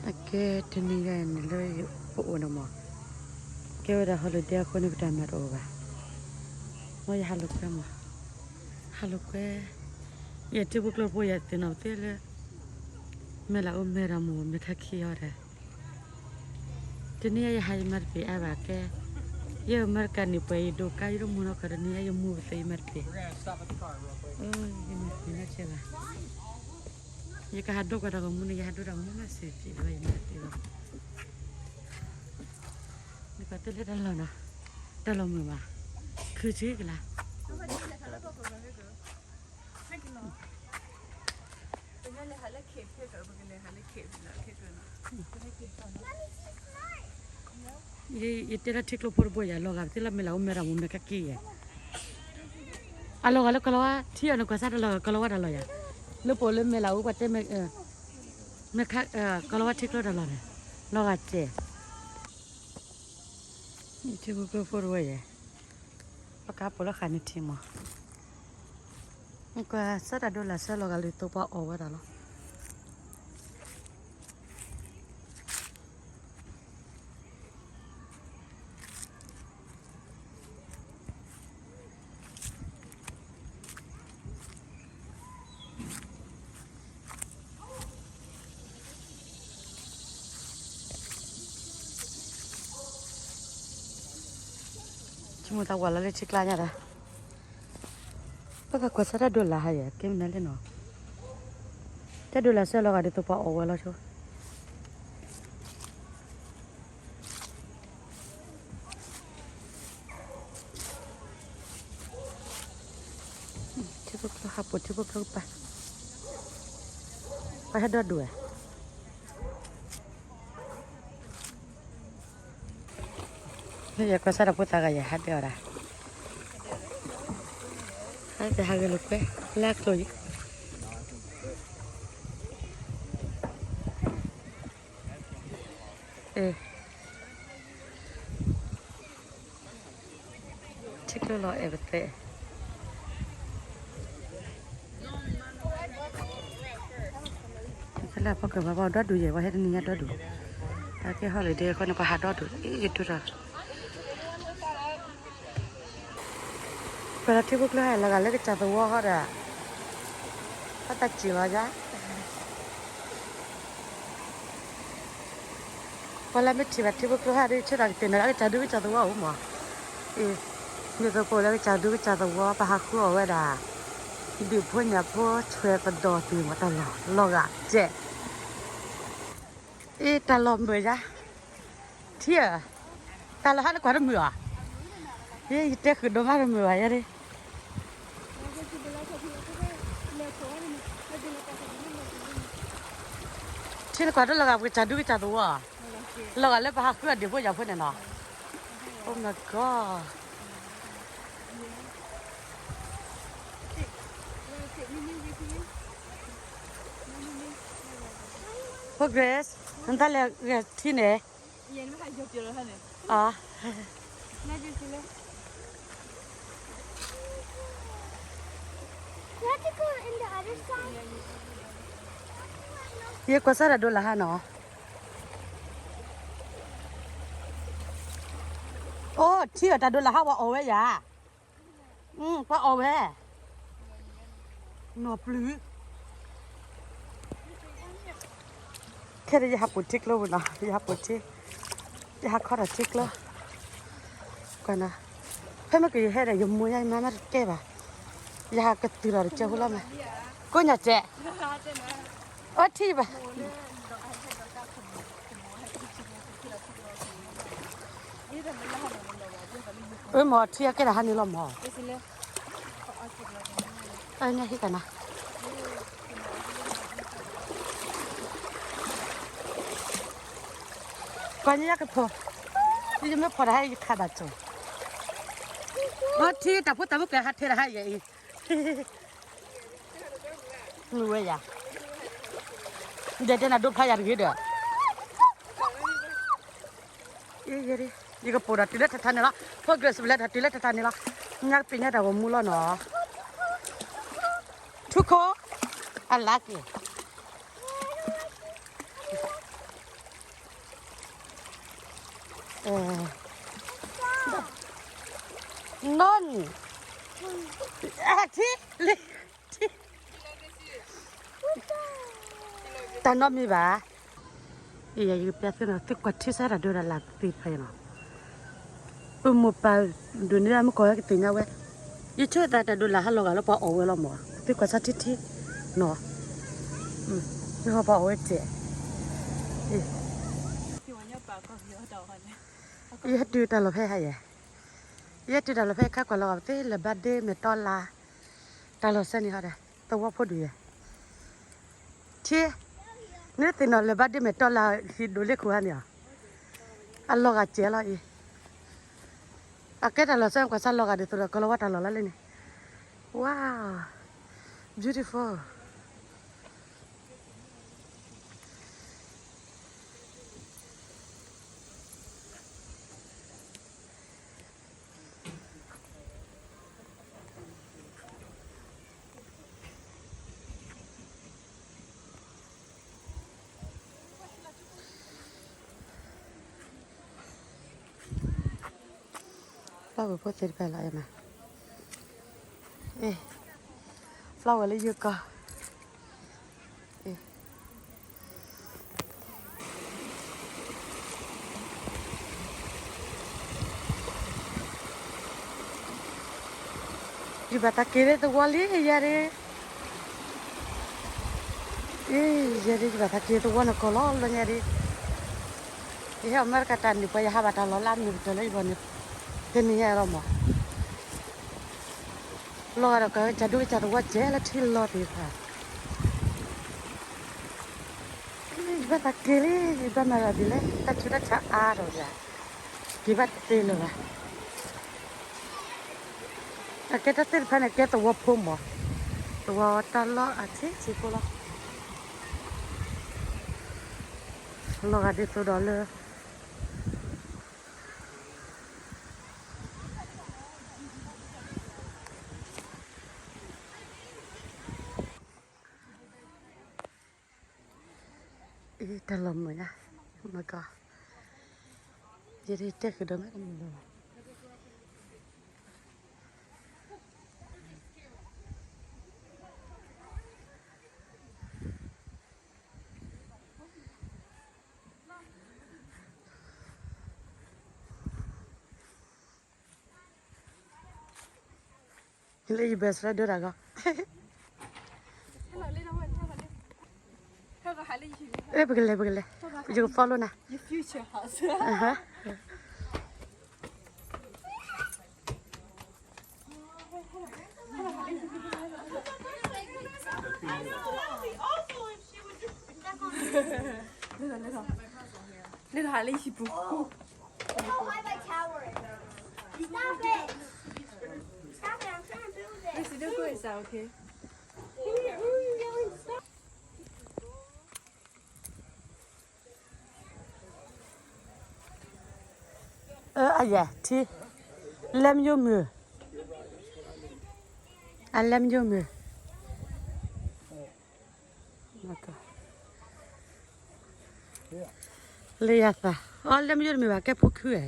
အကဲတနံၤညါအံၤန့ၣ်လၢပအိၣ်န့ၣ်မး, ကဲဝဲဒၣ် holiday အဃိန့ၣ် ပတၢ်မၤတအိၣ်ဘၣ်. မ်ယဟးလိာ်ကွဲမး, ဟးလိာ်ကွဲ, ယထံဖိကျိဖိယသ့ၣ်နီၣ်ပသ့လၢ မဲာ်လၢအိၣ်မဲာ်ဒီးမူမဲာ်ခါခံအီၤဒီး တနံၤညါယဟးယမၤတပ့ၤအါဘၣ်ကဲ, ယမၤတကးန့ၣ်ပှဲၤယဒိးကါယဒိးမူနီၢ်ကီၢ်တနံၤညါယမူပသ့ယမၤတပ့ၤ, ယမၤတပ့ၤနီၢ်ကဲဘၣ်. ယကဟးဒိကွၢ်တၢ်ဂီၤမူန့ၣ် ယဟးဒိတၢ်ဂီၤမူမးစ့ၢ်ကီးဘၣ်ယမၤတပ့ၤဘၣ်. နကတဲလၢတၢ်လီၢ်နီၤ, တၢ်လီၢ်မုာ်ဘၣ်, ခုဆံကလါ ယတဲလၢထံကျိဖိတဘိ ယၤလီၤဂာ်ပသ့လၢမဲာ်လၢအိၣ်မဲာ်ဒီးမူမဲာ်ခါခံယဲၢ်, အလီၤဂာ်လၢကီၤလၤဝါထံအီၤန့ၣ် ကွၢ်စၢ်တၢ်လီၤဂာ်ကီၤလၤဝါတၢ်လီၢ်ယၤ, လၢပအိၣ်လၢမဲာ်လၢအိၣ်ပှၤတဲမဲာ်, မဲာ်ခါ, ကီၤလၤဝါထံကျိတၢ်လီၢ်န့ၣ်, လီၤဂာ်စဲး ထံဖိကျိဖိတဝဲယဲၢ်, ပကါပိာ်လၢဃာ်န့ၣ်ထံမး, ကွၢ်စၢ်တၢ်ဒိလၢဆၢလီၤဂာ်လၢသိပှၤအီၣ်ဝဲဒၣ်လီၤ. ဆိကမိၣ်သးဝဲလီၤလၢထံကျါညါဒီး, ပကကွၢ်စၢ်တၢ်ဒိလၢဟါယဲၢ် ကဲမနုၤလဲၣ်နီၤ, တၢ်ဒိလၢဆၢလီၤဂာ်ဒ်သိးပှၤအီၣ်ဝဲလီၤဆိ ထံဖိကျိဟးပိာ်ထံဖိကျိကပၤ, ပှၤဟဲဒီဒူၣ်ဝဲ, ယကွၢ်စၢ်တၢ်ဖိသၣ်ဂၤယဟးဒဲအီၤဒၣ်, ဟဲတဟးဂဲၤလိာ်ကွဲ, လၢအကျိၤယံၤ ထံကျိလီၤအဲၣ်ပသဲး, လၢဖီကၢၢ်ပှၤဒီဒူၣ်ယဲၢ် ပှၤဟဲတနံၤညါဒီဒူၣ်, အကဲ holiday အဃိန့ၣ် ပှၤဟးဒီဒူၣ် အံၤယတူၢ်ထီၣ် ပှၤလီၤထံဖိကျိဟဲလီၤဂာ်လၢကစၢ်သဝီဟီဒီး, ဟီတၢ်စံၣ်လီၤယါ, ပှၤလၢမ့ၢ်ထံၣ်ဘၣ်ထံဖိကျိဟဲဒီး ဆၢထီၣ်ကသ့ၣ်နီၣ်လၢကစၢ်ဒူကစၢ်သဝီအိၣ်မး, အံၤ, ဒ်သိးပအိၣ်လၢကစၢ်ဒူကစၢ်သဝီ ပဟးဃုအီၣ်ဝဲဒၣ်, ဒုးဖိညၣ်ဖိဆွဲပဒီသ့ၣ်မးတၢ်လီၢ် လီၤဂာ်စဲး အ့ တၢ်လီၢ်မုာ်ယါ, ထံဧၢ, တၢ်လီၢ်ဟးနကွၢ်တမုာ်ဧါ, ယတဲဃုာ်ဒိၣ်မးတမုာ်ဘၣ်ယဲဒၣ်, ထံနကွၢ်တလီၤဂာ်ပကစၢ်ဒူကစၢ်သဝီ, လီၤဂာ်လၢပဟးဃုအီၣ်ဒုးဖိညၣ်ဖိန့ၣ်နီၤ, Oh my God. ဖိ Grace, နတၢ်လဲၤဂဲၤထံန့ၣ်, အ, ယကွၢ်စၢ်တၢ်ဒိလၢဟါနီၤ, အိ ထံအီၣ်တၢ်ဒိလၢဟါဝဲအီၣ်ဝဲယၤ, ပှၤအီၣ်ဝဲ, နီၢ်ပျုၤ ခဲဒီးယဟးပိာ်ထံကျိပူၤနီၤ, ယဟးပိာ်ထံ, ယဟးခီထီၣ်ထံကျိ, ကွၢ်နီၤ, ဖဲမ့ၢ်ကယဟဲဒီး ယမိၢ်ယါယမါမ့ၢ်တကဲဘၣ်, ယဟးကတုၤထီၣ်တကဲဖိလီၤမး, ကိးညါစဲး, အိ ထံဘၣ်, အမ့ၢ်ထံအကဲဒၣ်ဟးန့ၣ်လီၤမး, အညါဟံးကနၤ ကွၢ်ညါယကဖီ, ယမ့ၢ်ဖီတၢ်ဟဲယခးဒၣ်ကၠိ, အထံတၢ်ဖိတၢ်မုၣ်ကဟးထဲတၢ်ဟဲယဲအံၤ, မုာ်ဝဲယၤ, ဒဲတဲနၤဒိဖျါယၤတဂ့ၤဒီး, ယကပိာ်ဒီးတုၤလၢထးထးန့ၣ်လီၤ, ဖိ Grace ပလဲၤထီၣ်တုၤလၢထးထးန့ၣ်လီၤ, ညါကပ့ၤညါတၢ်ဂီၤမူလီၤနီၤ, ထူခိၣ်, အလါက့ၤ Grace နွံ, အထံ, လံ, ထံ, တၢ်နီတမံၤဘၣ်. အံၤ ယကပျဲသုနီၤ, သုကွၢ်ထံဆၢတၢ်ဒိးတၢ်လၢ်သ့ၣ်တဖၣ်အံၤနီၤ, ပမိၢ်ပၢ်ဒိၣ်န့ၢ်မုၢ်ကီၢ်ကသ့ၣ်ညါဝဲ, ယဆိကမိၣ်တၢ်ဒိးလၢ်ဟးလီၤဂာ်လၢပှၤအီၣ်ဝဲလီၤမး, သုကွၢ်ဆၢထံထံနီၤ, သုဟီပှၤအီၣ်ဝဲတစဲး, ယဟဲတုၤတၢ်လီၢ်ဖဲဟါယဲ, ယဟဲတုၤတၢ်လီၢ်ဖဲခါကွၢ်လီၤဂာ်ပသ့လၢၤဘၣ်ဒ့မဲာ်တီလါ, တၢ်လီၢ်ဆၢန့ၣ်ဟီဒီး သဝီဖိဒုးယဲ ထံ, နသ့ၣ်နီၣ်လၢၤဘၣ်ဒ့မဲာ်တီလါဟံၣ်ဒိၣ်လ့ခိၣ်ဟါန့ၣ်ဧါ, အလီၤဂာ်စဲးလီၤအံၤ, အကဲတၢ်လီၢ်ဆၢကွၢ်ဆၢလီၤဂာ်ဒ်သိးဒီး ကလီၤဝါတၢ်လီၢ်လီၤလၢန့ၣ်, wow, beautiful. ပှၤဖိသ့ၣ်တဖၣ်လီၤအဲၣ်မး, အ့, ပှၤဝဲလၢယိၤကီၢ်, အ့ ယဘၣ်သးက့ၤလၢသဝီလံယၤဒ့, အ့ ယၤဒ့ ယဘၣ်သးက့ၤသဝီန့ၣ်ကီၢ်လီၤလီၤညါဒ့, ယဟဲအီၣ်မ့ၢ်တကးတၢ်န့ၣ် ပှၤယဟးဘၣ်တၢ်လီၢ်လၢအမုာ်ကတၢၢ်လၢယဂီၢ်န့ၣ်, ဖဲန့ၣ်ညါလီၤမး, လီၤဂာ်ဒီးကစၢ်ဒိၣ်ကစၢ်သဝီစဲးလၢထံလီၤသ့ၣ်တဖၣ် ယဘၣ်သးက့ၤလံ, ယဘၣ်မၤလီၤဒ်လဲၣ်, တၢ်ဆူးတၢ်ဆါအါထီၣ်ယၤ, က့ၤဘၣ်တသ့လၢၤဘၣ်. အကဲတၢ်သ့ၣ်တဖၣ်န့ၣ် ကဲသဝီဖိမး, သဝီတၢ်လီၢ်အဆံးဆံးဖိလီၤ, လီၤဂာ်ဒ်သိးဒီးလၢ အံၤ တၢ်လီၢ်မုာ်ညါ, မ့ၢ်ကီ, ယဒ်တဲဃုာ်ဒီးမ့ၢ်တမုာ်လၢၤဘၣ်. လၢယ best friend ဒိၣ်တၢ်ဂီၢ်, အဲ ပကလဲၤ ပကလဲၤ, ယက follow နၤ. Little, little, little. Little ဟးလၢဟံၣ်ပူၤ. Stop it. Stop it, I'm trying to do this. Is it okay? Is that okay? Stop. အယဲၢ်ထံ, လဲမယိမုၢ်, အလဲမယိမုၢ်, လၢယသး, အလဲမယိတမ့ၢ်ဘၣ် ကဲဖိခုဧါ.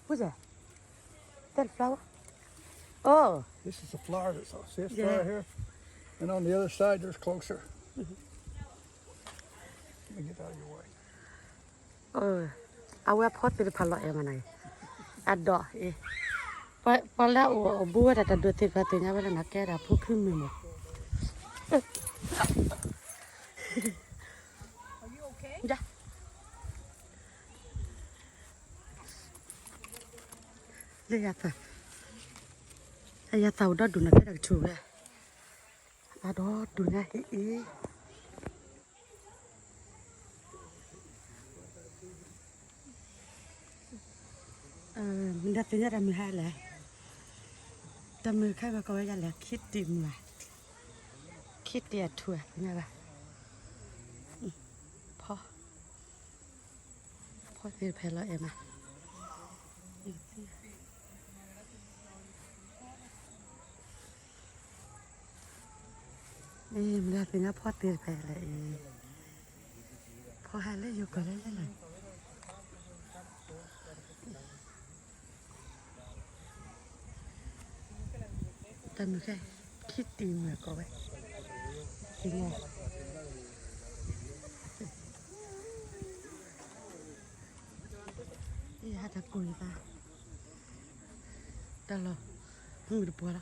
Who's that? That flower? Oh. This is the flower that's, see this flower here? And on the other side, there's closer. Let me get out of your way. အဝဲအဖီသ့ၣ်တဖၣ်လီၤအဲၣ်မးနၤ, အဒီးအံၤ, ပှၤလၢအအိၣ်အဘူးဝဲဒၣ်တၢ်ဒိးသ့ၣ်တဖၣ်သ့ၣ်ညါဝဲလၢနၤကဲဒၣ်ဖိခုမုၢ်မး. လၢယသး, အယသးအိၣ်ဒီဒူၣ်နၤကဲဒၣ်ကဆူၣ်ဝဲ, အဒီဒူၣ်ညါဟံၣ်အံၤ. မ့ၢ်ဒၣ်သ့ၣ်ညါတၢ်မုၢ်ဟါလဲၣ်, တၢ်မုၢ်ခါဂီၤကီးဝဲဒၣ်လဲၣ် ခံတံၢ်မုၢ်ဧါ, ခံတံၢ်အထူၣ်ဧါ သ့ၣ်ညါဘၣ်, ဖီ, ဖီသ့ၣ်တဖၣ်လီၤအဲၣ်မး. မ့ၢ်သ့ၣ်ညါဖီတ့ၢ်တဖဲလဲၣ်အံၤ, ဖီဟဲလၢယိၤကီၢ်လၢလဲၣ်လဲၣ်, တၢ်မုာ်ခဲ, ခံတံၢ်မုာ်ကိးဝဲ, သ့ၣ်ညါ, ယဟးတၢ်ကိၢ်ယသး, တၢ်လီၢ်, မုာ်တပှီၤလီၤ.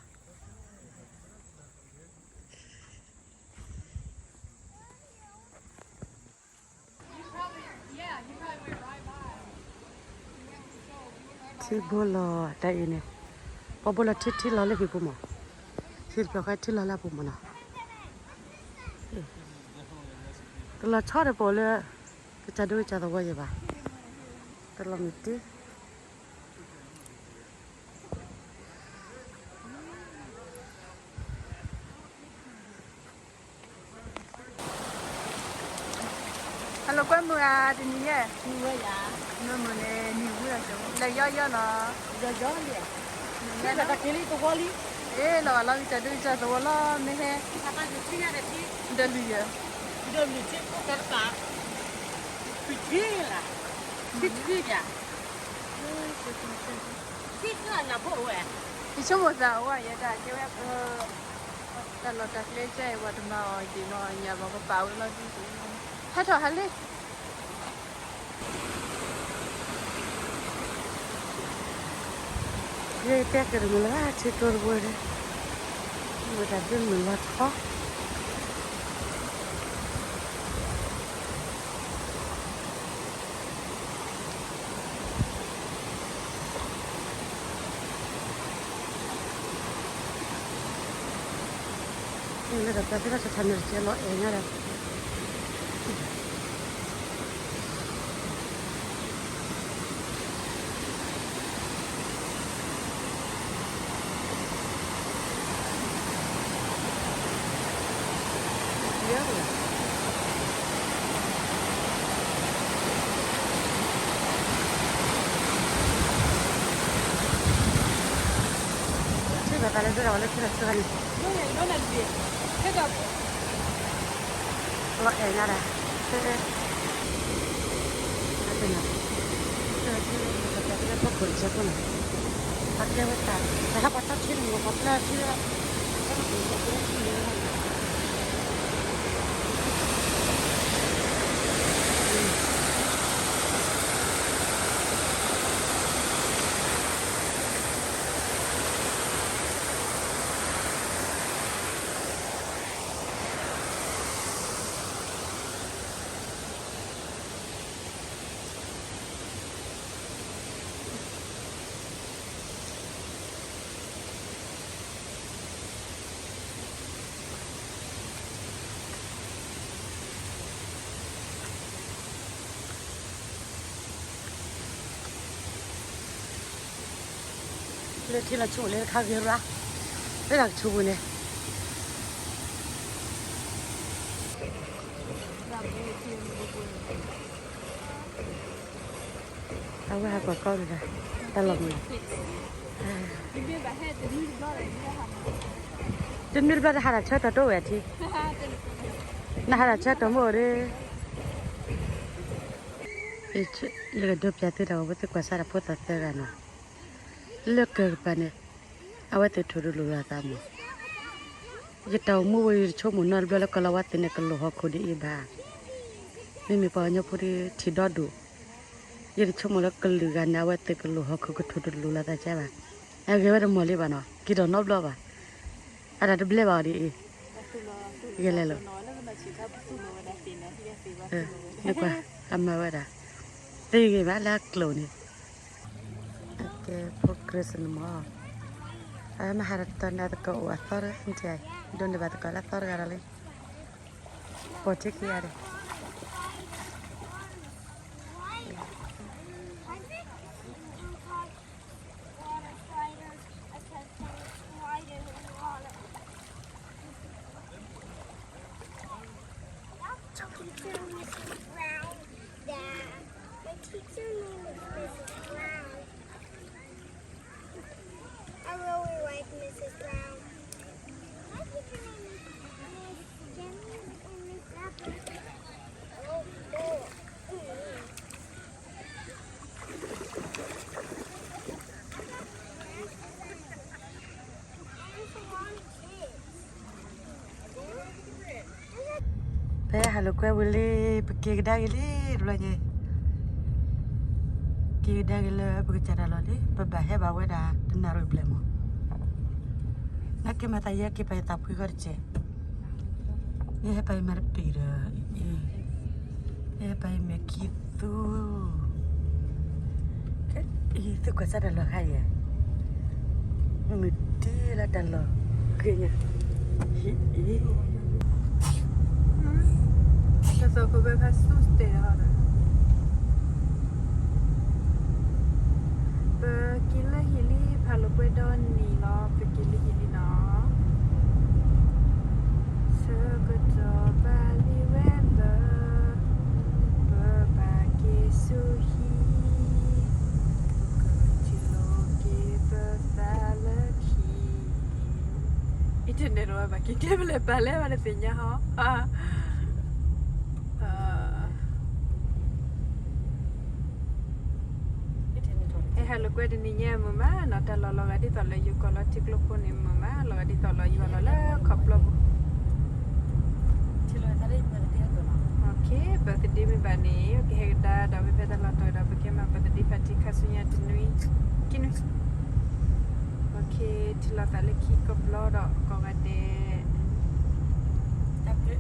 ထံဘိလီၤတၢ်အံၤန့ၣ်, ပှၤဘိလီၤထံထံလီၤလၢဟံၣ်ပူၤမး, ထံတဖျၢၣ်ဃဲထံလီၤလၢအပူၤမးနီၤ, တလီၤဆီဒီးပအိၣ်လၢ ကစၢ်ဒိကစၢ်သဝီယဲၢ်ဘၣ်, တလီၤမုၢ်တ့ ဟဲလီၤကွဲမုာ်ဧါ တနံၤညါ, မုာ်န့ၣ် နံၤဝံၤလီၤ, လဲၤယီယီနီၤ, လၢတၢ်က့ၤလံသဝီလံ, အ့ၣ် လီၤဂာ်လီၤကစၢ်ဒိကစၢ်သဝီလီၤ မ့ၢ်ဟဲ, ဒီးလွံၢ်ယဲၢ်, ဒီးလွံၢ်ယဲၢ်, ထံထံလၢ, ထံထံယၤ, ထံထံလၢနဖိဝဲ, ယဆိကမိၣ်သးဝဲ ယဲဒၣ်ကဲဝဲ တၢ်လီၢ်တၢ်ကျဲကဲအံၤ ပှၤတမၤအီၤက့ၤမၤအီၤညၣ်ဘၣ် ပပာ်ဝဲလီၤဒ်, ဟဲထီၣ်ဟဲလံ, ယတဲက့ၤတမုာ်လၢၤဘၣ် ထံကျိတဘိဒီး, မ့ၢ်တၢ်ဒ်မုာ်လီၤထီ လၢတၢ်ပျၢ်သ့ၣ်တဖၣ် တၢ်ထီၣ်န့ၣ်တကဲလီၤအဲၣ်ညါဒီး ထံၣ်ဘၣ်သးလၢဒိၣ်ဒီးဝဲလၢထံလီၤဆၢန့ၣ်, လီၤအဲၣ်ညါဒၣ်, ပှၤကျဲဝဲတၢ်, တဟးပှၤတီထံန့ၣ် ပှၤပျၢထံလီၤ.လၢထံလီၤဆူၣ်လၢတခါဂ့ၤရၣ်, လၢတၢ်ကဆူးပူၤန့ၣ်, အဝဲဟးကွၢ်ကီၢ်တဂၤ, တၢ်လီၢ်မုာ်, တနွံတဘျီတဟးတၢ်ဆၢကတီၢ်တအိၣ်ဝဲထံ, နဟးတၢ်ဆၢကတီၢ်မ့ၢ်အိၣ်ဒီး ယကဒိပျၢ်သုတၢ်ဂီၤဖိသုကွၢ်စၢ်တၢ်ဖိသၣ်သၢဂၤနီၤ, လၢကၢၢ်ကပၤန့ၣ်, အဝဲသ့ၣ်ထိၣ်တလိာ်လိာ်သးမး, ယတၢ်အိၣ်မူဝဲ ယတဆိကမိၣ်နီတဘျီလၢကီၢ်လီၤဝါသ့ၣ်န့ၣ် ကလိာ်ဟီၣ်ခိၣ်ဒ်အံၤဘၣ်, မ့မ့ၢ်ပှၤကညီဖိဒီးထံၣ်ဒီဒိၣ်, ယတဆိကမိၣ်လၢကလုာ်ဂၤန့ၣ် အဝဲသ့ၣ်ကလိာ်ဟီၣ်ခိၣ်ကထိၣ်တလိာ်လိာ်သးကဘၣ်, အဂ့ၤဝဲတမီၢ်လံဘၣ်နီၤ က့ၤထီၣ်နီတဘျီဘၣ်, အတၢ်တဘျဲဘၣ်အီၤဒ်အံၤ, ယလဲၤလီၤ နကွၢ်, အမၤဝဲဒၣ်, သ့ဂ့ၤဘၣ်လၢအကျိာ်န့ၣ်, ကဲဖိ Christmas မး, အမ့ၢ်ဟးတၢ်တၢ်န့ၣ် အသကိးအိၣ်အသီတဂၤ, ဒိးန့ၢ်ဘၣ်သကိးလၢသီတဂၤဒီးလံ, ပိာ်ထံခံဂၤဒီး Water sliders, I said, sliding in the water. That's teacher missus Brown, Dad. My teacher name is missus Brown. I really like missus Brown. My teacher name is Miss ဖဲဟးလိာ်ကွဲဝံၤလံ, ပက့ၤကဒါက့ၤလံတဘျီညါ, က့ၤကဒါက့ၤလၢပကစၢ်တၢ်လီၢ်လံ, ပဘၣ်ဟဲဘၣ်ဝဲဒၣ်တနၣ်ရံၣ်ဘျဲၣ်မး, နာ်က့မၤသးယဲက့ၤပာ်ယသးဖှံဃီတစဲး, ယဟဲပာ်ယမဲာ်တပ့ၤဒီး, ယဟဲပာ်ယမဲာ်ခံသူ အံၤ သုကွၢ်စၢ်တၢ်လီၢ်ခါအံၤ, မုၢ်တ့ၢ်လၢတၢ်လီၢ်, က့ၤညါ, အံၤ, တၢ်သီၣ်ခိၣ်ဘၢဖးဆူၣ်တဲာ်ဒီး, ပက့ၤလၢဟံၣ်လံ ဖးလိာ်ကွဲဒီနံၤလီၤ, ပက့ၤလၢဟံၣ်လံနီၤ. ဆၢကတီၢ်ဘၣ်လံဝဲဘၢ, ပဘၣ်က့ၤဆူဟံၣ်, ပကထံၣ်လိာ်က့ၤပသးလၢခံ, internet တဝဲဘၣ်က့ၤကျဲမ့ၢ်လဲၣ်ပာ်လဲၣ်ဝဲတသ့ၣ်ညါဟီ, internet ဟဲဟးလိာ်ကွဲတနံၤညါမုာ်မးနီၤ, တၢ်လီၢ်လီၤဂာ်ဒ်သိးလၢယိၤကီၢ်လီၤထံကျိဖိန့ၣ်မုာ်မး, လီၤဂာ်ဒ်သိးလီၤယွၤလီၤလၢခီဖျိပူၤ, ပသဒ့မ့ၢ်ဘၣ်န့ၣ် ပကဟဲကဒါဒီး ပဖဲတၢ်လီၢ်တီၤဒီး ပကဟဲမၤပသဒ့ဖးထံခါဆူညါတနွံ, ခံနွံ, ထံၣ်လိာ်သးလၢခံကဘျီဒီး ကိးဂၤဒဲး, တၢ်ဘျုး